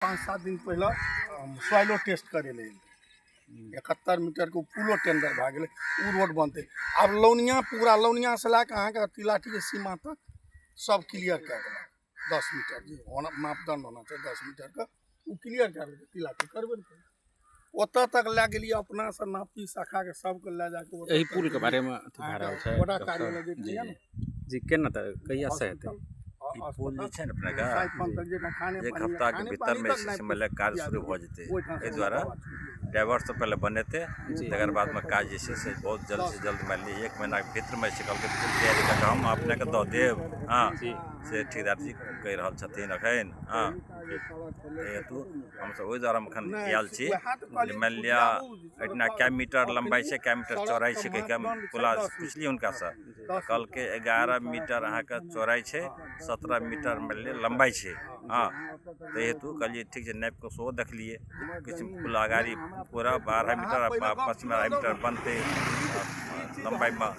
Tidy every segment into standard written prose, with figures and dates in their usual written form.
5-7 दिन पहिले सॉइलो टेस्ट करै लए एलै। 71 मीटरके ओ पुलो टेंडर भए गेलै, ओ रोड बनतै। आब लौनिया पूरा लौनियासँ लए कऽ अहाँके तिलाठीके सीमा तक सब क्लियर कए देलक। 10 मीटर जे होना मापदंड होना चाही 10 मीटरके, ओ क्लियर कए देलकै। तिलाठी करबे नहि केलकै। ओतऽ तक लए गेलियै अपनासँ नापी शाखाके सबके लए जाके। एहि पुलके बारेमे अथी भए रहल छै। बड़ा कार्यालय जे जी यऽ ने। जी, केना तऽ कहिया से हेतै? ई पुल जे छै ने अपनेके, एक हफ्ताके भीतरमे जे छै से मानि लिअ काज शुरू भऽ जेतै। एहि दुआरे ड्राइवर सब पहिले बनेतै, तकर बादमे काज जे छै से बहुत जल्दसँ जल्द मानि लिअ एक महीनाके भीतरमे जे छै कहलकै पुल तैयारी कऽ कऽ हम अपनेके दऽ देब। हँ, से ठेकेदार जी कहि रहल छथिन एखन। हँ, एहि हेतु हमसभ ओहि दुआरे हम एखन आयल छी जे मानि लिअ एहिठिना कए मीटर लम्बाइ छै, कए मीटर चौड़ाइ छै कहि कऽ हम पुला पुछलियै हुनकासँ, तऽ कहलकै 11 मीटर अहाँके चौड़ाइ छै, 17 मीटर मानि लिअ लम्बाइ छै। हँ, ताहि हेतु कहलियै ठीक छै, नापि कऽ सेहो देखलियै। किछु पुल अगाड़ी पूरा 12 मीटर आ पश्चिममे 2.5 मीटर बनतै लम्बाइमे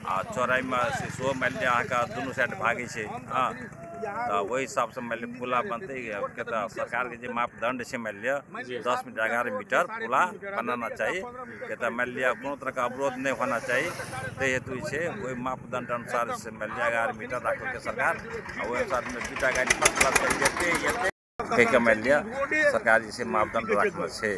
आ चौड़ाइमे से सेहो मानि लिअ अहाँके दुनू साइड भागै छै। हँ, तऽ ओहि हिसाबसँ मानि लिअ पुला बनतै किएक तऽ सरकारके जे मापदण्ड छै, मानि लिअ 10 मीटर 11 मीटर पुला बनाना चाही, किएक तऽ मानि लिअ कोनो तरहके अवरोध नहि होना चाही। ताहि हेतु जे छै ओहि मापदण्ड अनुसार से मानि लिअ 11 मीटर राखलकै सरकार आ ओहि अनुसारमे दूटा गाड़ी फर्स्ट क्लासके जेतै एतै कहि कऽ मानि लिअ सरकार जे छै मापदण्ड राखने छै।